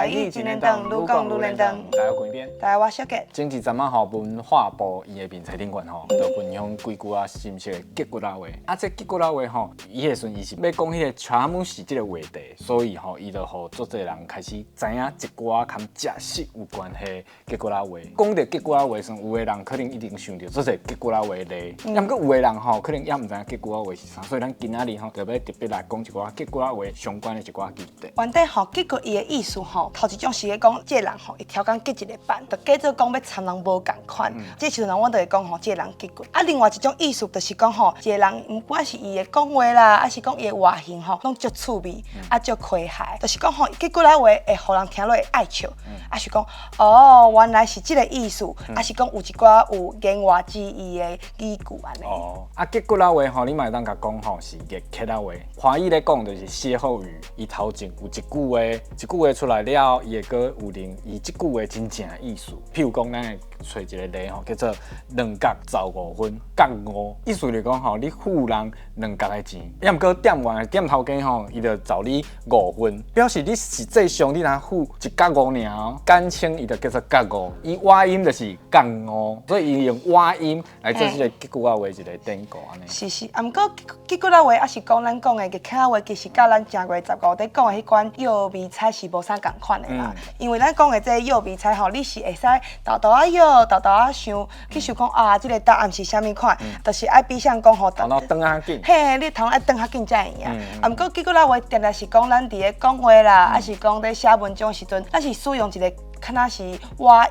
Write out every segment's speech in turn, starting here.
語真連長，愈講愈連長。大家關邊。大家我小杰。前一陣仔吼，文化部伊的面冊頂懸吼，就分享幾句仔新式的結骨仔話。啊，這結骨仔話吼，伊彼時陣伊是欲講彼個茶碗蒸這個話題，所以吼，伊就予足濟人開始知影一寡佮食食有關係結骨仔話。講著結骨仔話時，有的人可能一定想著足濟結骨仔話例，啊，毋過有的人吼，可能猶毋知影結骨仔話是啥，所以咱今仔日吼，就欲特別來講一寡結骨仔話相關的一寡議題。原底吼，結骨伊的意思吼，頭一種是咧講，這個人吼會超工結一个伴，就假做講欲參人無仝款。這時陣阮就會講吼，這個人結骨。啊，另外一種意思就是講吼，一個人毋管是伊的講話啦，抑是講伊的外形吼，攏足趣味，啊足詼諧，就是講吼，結骨仔話會予人聽落會愛笑，抑是講哦，原來是這個意思，抑是講有一寡有言外之意的語句按呢。哦，啊，結骨仔話吼，你嘛會當共講吼是月客仔話。華語咧講就是歇後語，伊頭前有一句話，一句話出來了後，伊會閣有另伊這句話真正的意思。譬如講，咱會揣一個例吼，叫做兩角十五分，角五，意思就是講吼，你付人兩角的錢，抑毋過店員店頭家吼，伊就找你五分，表示你實際上你若付一角五爾哦，簡稱伊就叫做角五，伊倚音就是角五，所以伊用倚音來做這個結骨仔話一個典故按呢。是是，啊，毋過結骨仔話，抑是講咱講的月客仔話，其實佮咱正月十五佇講的彼款搖迷彩是無啥仝款的啦。因為咱講的這個搖迷彩吼，你是會使沓沓仔搖，沓沓仔想，去想講啊，這個答案是啥物款，就是愛比像講吼，頭腦轉較緊。嘿，你頭腦愛轉較緊才會贏。啊，毋過結骨仔話，定定是講咱佇咧講話啦，抑是講佇寫文章的時陣，咱是使用一個敢若是倚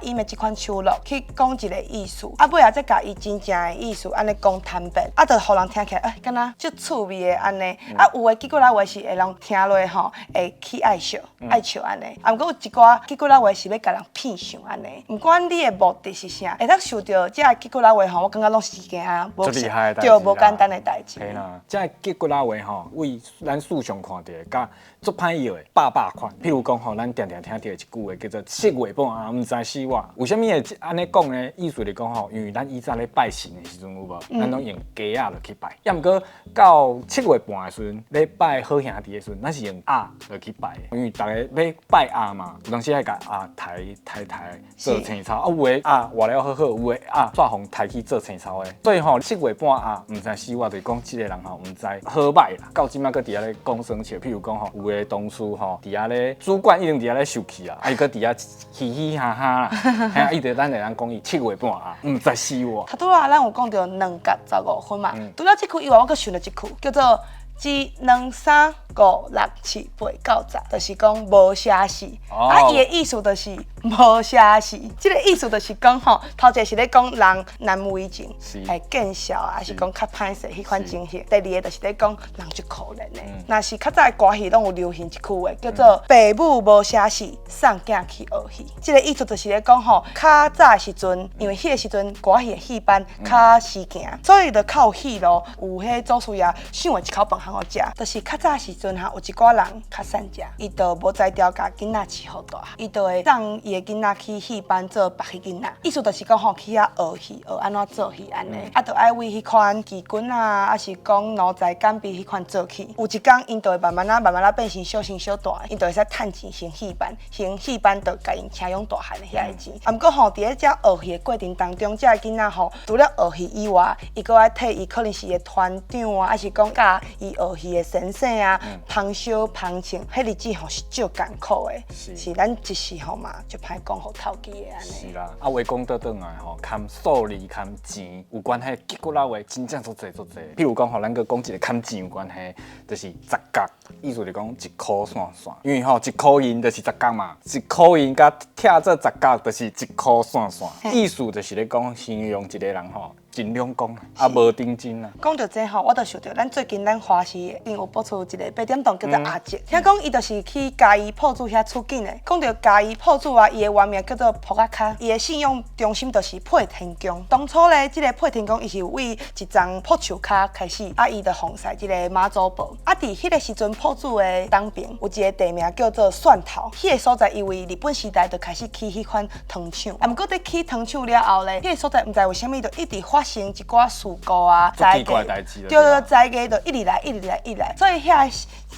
音的這款手路去講一個意思，啊，尾仔再共伊真正的意思按呢講坦白，啊，就予人聽起來，欸，敢若足趣味的按呢。啊，有的結骨仔話是會人聽落吼，會起愛笑，愛笑按呢。啊，毋過有一寡結骨仔話是欲共人騙想按呢。毋管你的目的是啥，會當受著這个結骨仔話吼，我感覺攏是一件無對，無簡單的代誌。嘿啦，這个結骨仔話吼，為咱世上看著的，佮足歹搖的百百款。譬如講吼，咱定定聽著一句話叫做七月半啊，毋知死活。為啥物會按呢講呢？意思是講吼，因為咱以前咧拜神的時陣有無？咱攏用雞仔落去拜。抑毋過到七月半的時陣，咧拜好兄弟的時陣，咱是用鴨落去拜。因為逐家欲拜鴨嘛，有當時愛共鴨刣刣刣做青草，啊有的鴨活了好好，有的鴨煞予刣去做青草的。所以吼，七月半鴨毋知死活，就是講這個人吼毋知好䆀啦。到這擺閣佇遐咧講耍笑，譬如講吼，有的同事吼佇遐咧，主管一定佇遐咧受氣啊，啊伊閣佇遐嘻嘻哈哈啦，嘿，伊就咱會當講伊七月半鴨毋知死活。頭拄仔咱有講著兩角十五分嘛，除了這句以外，我閣想著一句叫做一、兩、三、五、六、七、八、九、十，就是講無寫死。啊，伊的意思就是無寫死。這個意思就是講吼，頭一個是咧講人難為情，會見笑啊，抑是講較歹勢彼款情形。第二個就是咧講人足可憐的。若是較早的歌戲攏有流行一句話，叫做爸母無寫死，送囝去學戲。這個意思就是咧講吼，較早的時陣，因為彼個時陣歌戲的戲班較時行，所以就較有戲路，有彼祖師爺賞的一口飯通予食。就是較早的時陣哈，有一寡人較善食，伊就無才調共囡仔飼予大，伊就會送伊的囡仔去戲班做白戲囡仔。意思就是講吼，去遐學戲，學按怎做戲按呢，啊，就愛為彼款妓女啊，抑是講奴才干婢彼款做起。有一工，𪜶就會慢慢仔、慢慢仔變成小生小大，𪜶就會使趁錢還戲班，還戲班就共𪜶請養大漢的遐個錢。啊，毋過吼，佇咧遮學戲的過程當中，這个囡仔吼，除了學戲以外，伊閣愛替伊可能是伊的團長啊，抑是講教伊學戲的先生啊，捧燒捧穿，彼日子吼是足艱苦的，是咱一時吼嘛，足歹講予頭家的按呢。是啦，啊話講倒轉來吼，佮數字佮錢有關係，結骨仔話真正足濟足濟。譬如講吼，咱閣講一個佮錢有關係，就是十角，意思就講一箍線線，因為吼一箍銀就是十角嘛，一箍銀佮拆做十角就是一箍線線，意思就是咧講形容一個人吼真兩光，啊無認真啊。講著這吼，我就想著咱最近咱華視已經有播出一個八點檔叫做阿叔，聽講伊就是去嘉義朴子遐取景的。講著嘉義朴子啊，伊的原名叫做朴仔跤，伊的信仰中心就是配天宮。當初咧，這個配天宮伊是為一叢朴樹跤開始，啊，伊就奉祀這個媽祖婆。啊，佇彼個時陣，朴子的東爿有一個地名叫做蒜頭，彼個所在因為日本時代就開始起彼款糖廠。啊，毋過佇起糖廠了後咧，彼個所在毋知為啥物就一直發生一寡事故啊，足奇怪的代誌。對對，災厄就一直來，一直來，一直來。所以遐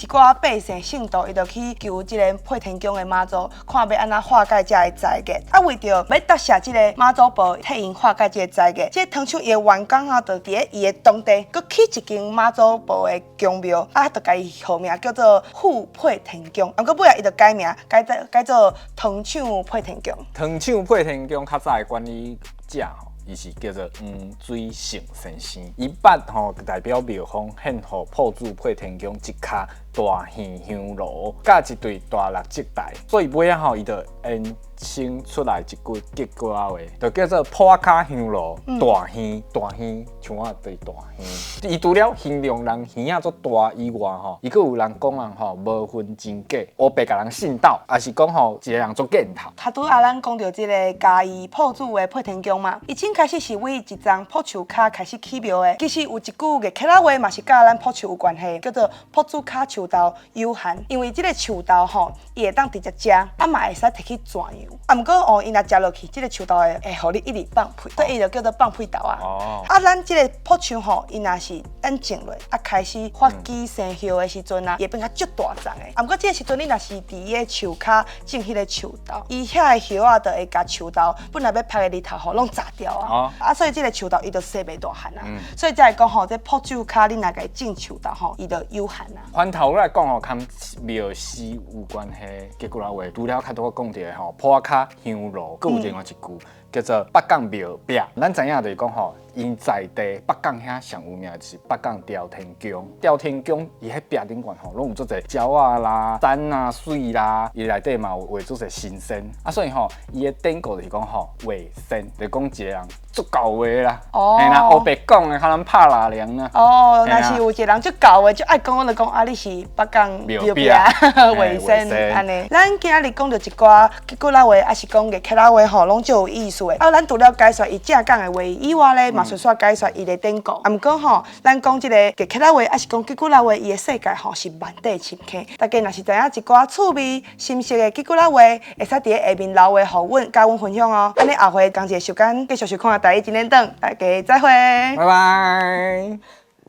一寡百姓信徒，伊就去求這个配天宮的媽祖，看欲按怎化解這个災厄。啊，為著欲答謝這个媽祖婆替𪜶化解這个災厄，這個湯廠伊的員工啊，就佇咧伊的當地，閣起一間媽祖婆的宮廟，啊，就共伊號名叫做富配天宮。啊，毋過尾仔伊就改名，改做湯廠配天宮。湯廠配天宮較早的管理者吼，伊是叫做黃水成先生，伊捌吼代表廟方獻予鋪主配天宮一跤大耳香爐，佮一對大蠟燭台，所以尾仔吼伊就衍生出來一句吉古仔話，就叫做鋪跤香爐大耳大耳，像我對大耳。伊除了形容人耳仔足大以外吼，伊閣有人講人吼無分真假，烏白共人信鬥，抑是講吼一个人足見頭。較拄仔咱講著這个嘉義朴子的配天宮嘛，伊先開始是為一叢朴樹跤開始起廟的。其實有一句月客仔話嘛是佮咱朴樹有關係，叫做朴子跤樹豆有限。因為這个樹豆吼，伊會當直接食，啊嘛會使提去轉油。啊，毋過哦，伊若食落去，這个樹豆會予你一直放屁，所以伊就叫做放屁豆啊。啊，咱這个朴樹吼，伊若是咱種落，啊開始發枝生葉的時陣啊，伊會變較足大叢的。啊，毋過這个時陣你若是佇伊的樹跤種彼个樹豆，伊遐个葉仔就會共樹豆本來欲曬的日頭吼，攏炸掉啊。啊，所以這个樹豆伊就生袂大漢啊。所以才會講吼，這朴樹跤你若共伊種樹豆吼，伊就有限啊。反頭來講吼，佮廟祀有關係，吉古仔話，除了較拄講著的吼，鋪跤香爐，閣有另外一句叫做北港廟壁。咱知影就是講吼，𪜶在地北港遐上有名就是北港朝天宮。朝天宮伊彼壁頂懸吼，攏有足濟鳥仔啦、山啊、水啦，伊內底嘛有畫足濟神仙。啊，所以吼，伊的典故就是講吼，畫仙，就講一個人足𠢕話啦。嘿啦，烏白講的，較咱拍拉涼啦。哦，若是有一個人足𠢕的，足愛講，我就講啊，你是北港廟壁畫仙按呢。咱今仔日講著一寡吉古仔話，抑是講月客仔話吼，攏足有意思的。啊，咱除了解說伊正講的話以外咧，嘛順紲解說伊的典故。啊，毋過吼，咱講這个月客仔話，抑是講吉古仔話，伊的世界吼是萬塊深坑。大家若是知影一寡趣味、新鮮的吉古仔話，會使佇咧下面留話予阮，佮阮分享哦。按呢後回仝一个時間繼續收看台語真練轉，大家再會。拜拜。